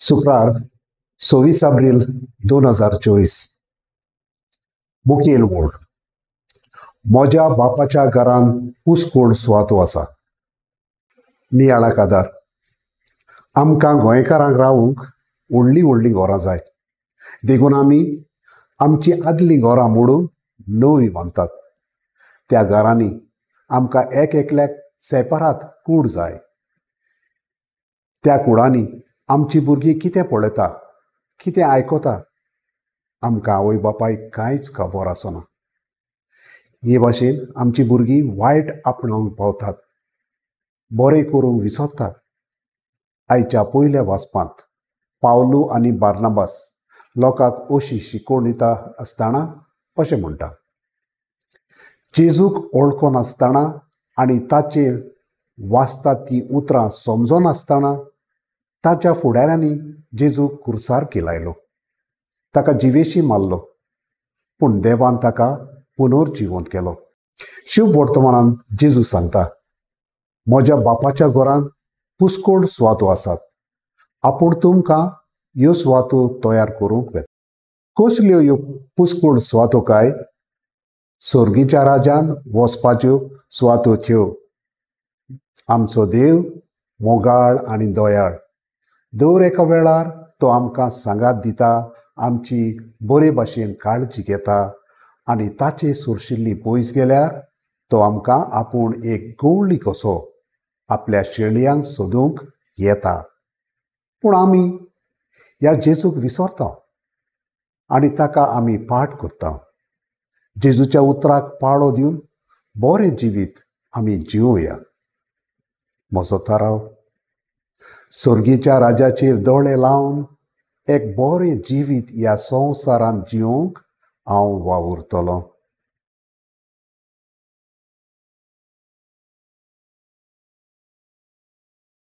शुक्रार 26 एप्रिल 2024. मुखेल वोड. म्हज्या बापाच्या घरान पुस्कोड सुवातो आसा. नियाळाक आदार. आमकां गोंयकारांक रावूंक व्हडलीं व्हडलीं घरां जाय, देखून आमी आमची आदलीं घरां मोडून नवीं बांदतात. त्या घरांनी आमकां एक एकल्याक सेपरात कूड जाय. त्या कुडांनी आमची भुरगीं कितें पळयता, कितें आयकता, आमकां आवय बापायक कांयच खबर आसना. हे भाशेन आमची भुरगीं वायट आपणावंक पावतात, बरें करूंक विसरतात. आयच्या पयल्या वाचपांत पावलू आनी बार्नाबास लोकांक अशी शिकवण दिता आसतना अशें म्हणटा, जेजूक वळखनासतना आनी ताचेर वाचतात ती उतरां समजनासतना ताच्या फुडाऱ्यांनी जेजूक कुर्सार किलायलो, ताका जिवेशी मारलो, पूण देवान ताका पुनर्जिवंत केलो. शुभ वर्तमानान जेजू सांगता, म्हज्या बापाच्या घरान पुस्कोड सुवातो आसात, आपूण तुमकां ह्यो सुवातो तयार करूंक वेता. कसल्यो ह्यो पुस्कोड सुवातो काय? सर्गीच्या राजान वचपाच्यो सुवातो त्यो. आमचो देव मोगाळ आनी दयाळ. दर एका वेळार तो आमकां सांगात दिता, आमची बरे भाशेन काळजी घेता आनी ताचे सुरशिल्ली पयस गेल्यार तो आमकां आपूण एक गवळी कसो आपल्या शेळयांक सोदूंक येता. पूण आमी ह्या जेजूक विसरता आनी ताका आमी पाठ करता. जेजूच्या उतराक पाळो दिवन बरें जिवीत आमी जिवया. म्हजो थाराव, सर्गीच्या राजाचेर दोळे लावन एक बरें जिवीत ह्या संवसारांत जिवंक हांव वावुरतलो.